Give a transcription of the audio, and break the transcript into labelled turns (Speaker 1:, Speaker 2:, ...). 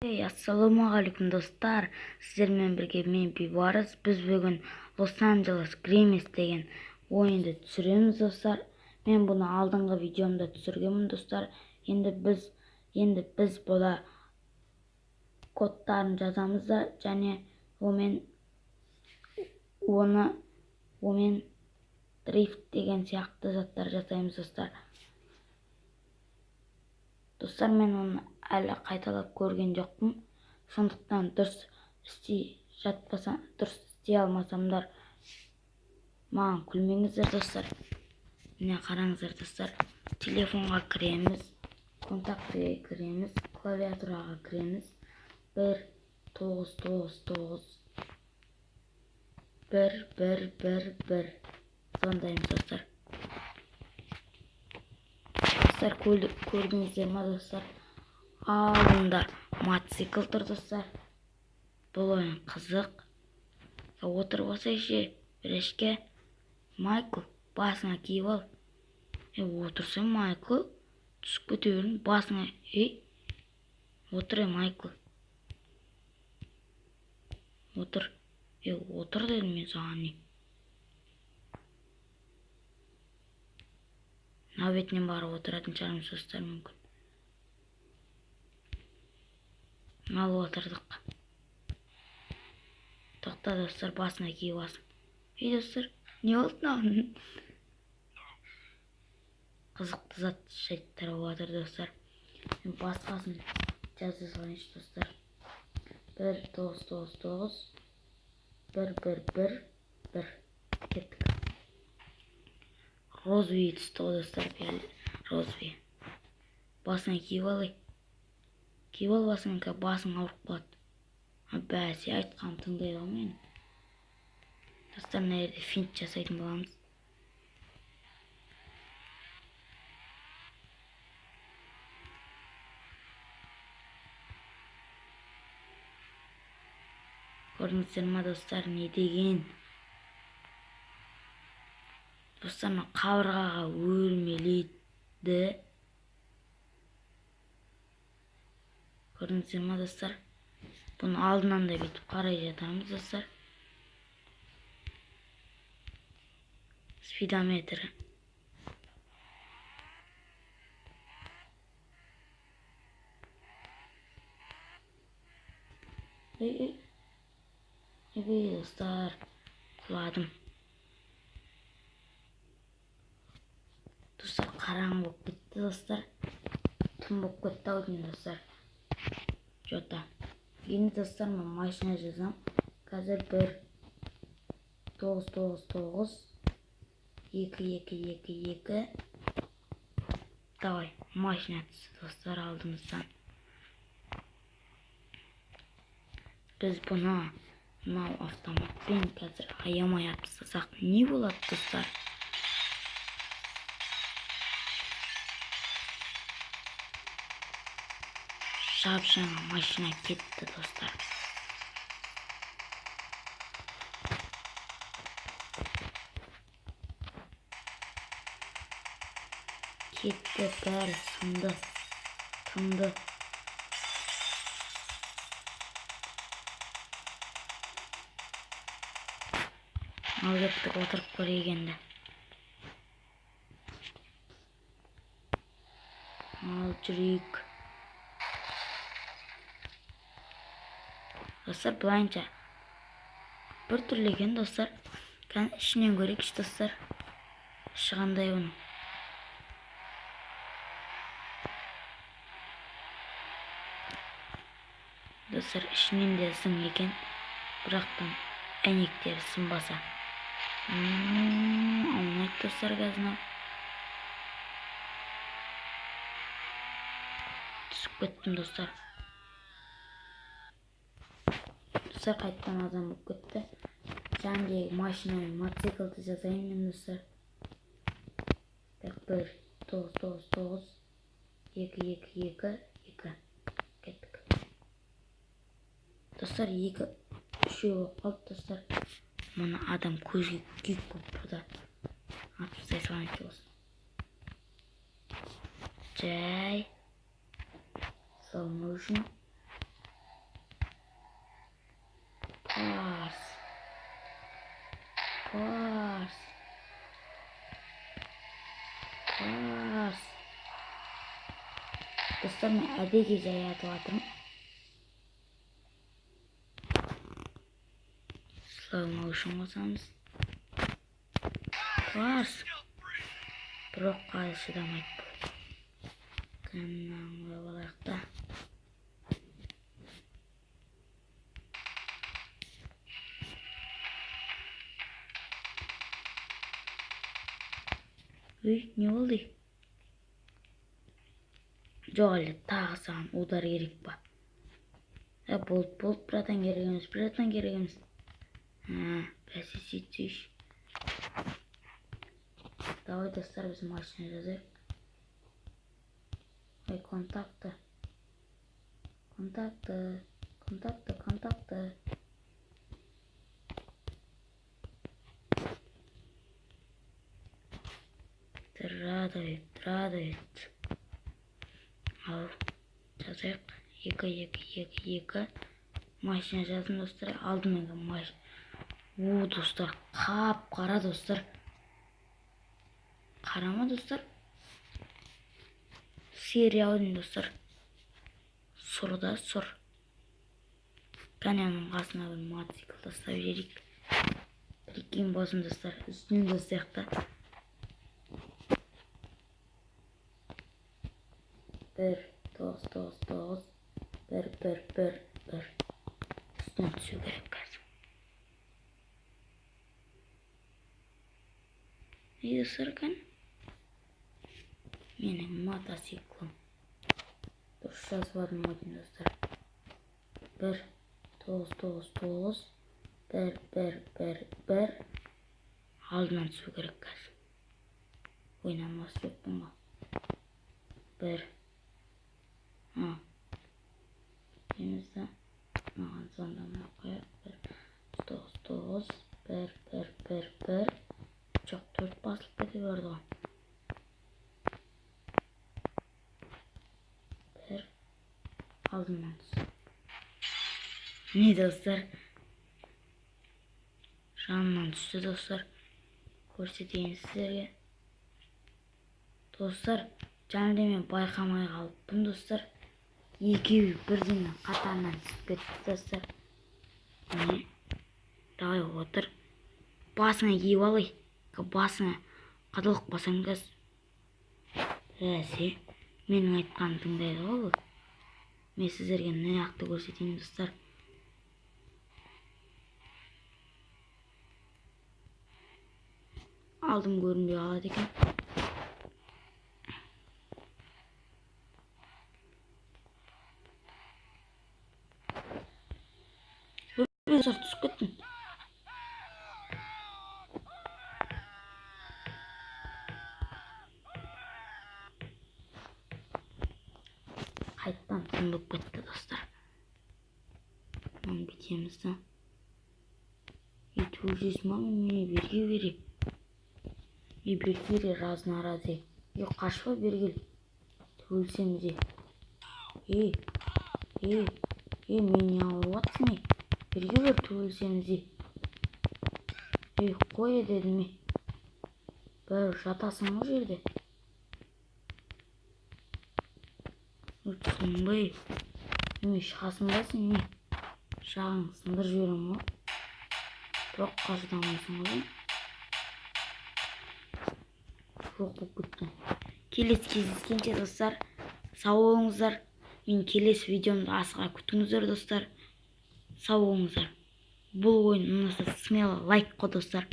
Speaker 1: Ассалаумағалейкум достар, сіздермен бірге мен Бейбарыс. Біз бүгін Лос-Анджелес Гримес деген ойынды түсіреміз достар. Мен бұны алдыңғы видеомда түсіргенмін достар. Енді біз бұда кодтарын жазамыз да және онымен дрифт деген сияқты заттар жасаймыз достар. Достар, мен оны әлі қайталап көрген жоқпын. Сондықтан дұрыс істей жатпасам, дұрыс істей алмасамдар маған күлмеңіздер достар. Міне қараңыздар достар. Телефонға кіреміз, контактіге кіреміз, клавиатураға кіреміз. 1 9 9 9 1 1 1 1 звондаймыз достар. Достар, көрдіңіздер ма достар? Алдында мотоцикл тұр достар. Бұл ойын қызық. Отырып алсайшы, бірешке. Майкл, басыңа киіп ал. Отырсаң, Майкл, түсіп кете бердің, басыңа. Ей, отыр, Майкл. Отыр. Отыр дедім мен саған не. Мына бетінен барып отыратын шығармыз достар мүмкін. Ал отырдық. Тоқта достар, басына киіп алсын. Ей достар, не болды мынау? Қызықты зат жайттар болып жатыр достар. Мен басқасын жаза салайыншы достар. 1 9 9 9 1 1 1 1 кеттік. Розовый түсті ғой достар, розовый. Басына киіп алай. Киіп ал басыңа, басың ауырып қалады. Бәсе, айтқанын тыңдайды ғой мені. Достар, мына жерде финт жасайтын боламыз. Көрдіңіздер ма достар, не деген? Достар, мына қабырғаға өрмелейді. Көрдіңіздер ма достар? Бұны алдынан да бүйтіп қарай жатамыз достар. Спидометр. Ей, ей, достар, құладым. Достар, қараңғы болып кетті достар. Түн болып кетті ау деймін достар. Жота. Енді достар, мен машина жазам. Қазір 1 9 9 9 2 2 2 2. Давай, машина түсті достар алдымыздан. Біз бұны мынау автоматпен қазір аямай атып тастасақ не болады достар? Жап-жаңа машина кетті достар. Кетті, бәрі сынды, тынды. Ал кеттік, отырып көрейік енді. Ал жүрейік. Достар, былайынша бір түрлі екен достар. Кәне ішінен көрейікші достар. Іші қандай бұның? Достар, ішінен де зың екен. Бірақтан әйнектері сынбаса. Аунайды достар қазір мынау. Түсіп кеттім достар. Достар, қайтадан адам болып кетті. Жаңағы машина мен мотоциклді жазайын мен достар. 1 9 9 9 2 2 2 2 кеттік. Достар, 2 3 болып қалды достар. Мұны адам көзге күйік болып бұда атып тастай салайыншы осыны. Жай. Slow motion. Достар, мен әдейі жай атып жатырмын. Slow motion қосамыз. Класс. Бірақ қазір шыдамайды бұл. Кәннан қойып алайық та. Үй, не болды? Жоқ, әлі тағы саған удар керек па? Болды, болды, братан, керек емес, братан, керек емес. Бәсе, сөйтсейші. Давай, достар, біз машина жазайық. Ой, контакты. Контакты, контакты, контакты. Тұрады бет, тұрады бет. Ал, жазайық. 2, 2, 2, 2. Машина жаздым, достар. Алдымен машина. О, достар, қап-қара, достар. Қара ма, достар? Серия ойын, достар. Сұр да, сұр. Кәне, аның қасына бір мотоцикл тастап жіберейік. Прикинь болсын, достар. Үстінен тастайық та. 1, 9, 9, 9, 1, 1, 1, 1. Үстінен түсу керек қазір. Не достар екен? Менің мотоциклім. Дұрыс жазып алдым ғой деймін, достар. 1, 9, 9, 9, 1, 1, 1, 1. Алдынан түсу керек қазір. Ойнамас жоқпын ғой. 1. Дейміз да. Маған звондамай қояйық. 1, 9, 9, 1, 1, 1, 1. Жоқ, 4 басылып кете берді ғой. 1. Алдымнан түс. Не, достар? Жанынан түсті, достар. Көрсетейін сіздерге. Достар, және де мен байқамай қалыппын, достар. Екеуі бірден қатарынан түсіп кетті, достар. Міне. Давай отыр. Басыңа киіп алай. Басыңа қадалып қалсаң қазір. Бәсе, менің айтқанымды тыңдайды ғой бұл. Мен сіздерге нақты көрсетейін, достар. Алдым көрінбей қалады екен. Достар, түсіп кеттім. Қайттан түн болып кетті, достар. Мынаны бүйтеміз да. Үй, төбелесің ба? Мені берге бере. Үй, берге бере, разын аразы. Үй, қашпа, бері кел. Төбелесеміз де. Ей, ей, ей, мені не ауырып жатсың, ей? Берге бер, төбелесеміз де. Ей, қой дедім, ей. Бәрі жатасың ғой жерде. Өтсің бе, ей? Неме, шығасың ба сен, не? Жағың сындырып жіберемін ғой. Бірақ қажыдамайсың ғой сен. Жоқ болып кетті. Келесі кездескенше, достар, сау болыңыздар. Мен келесі видеомды асыға күтіңіздер, достар. Сау болыңыздар. Бұл ойын ұнаса, смело лайк қой, достар.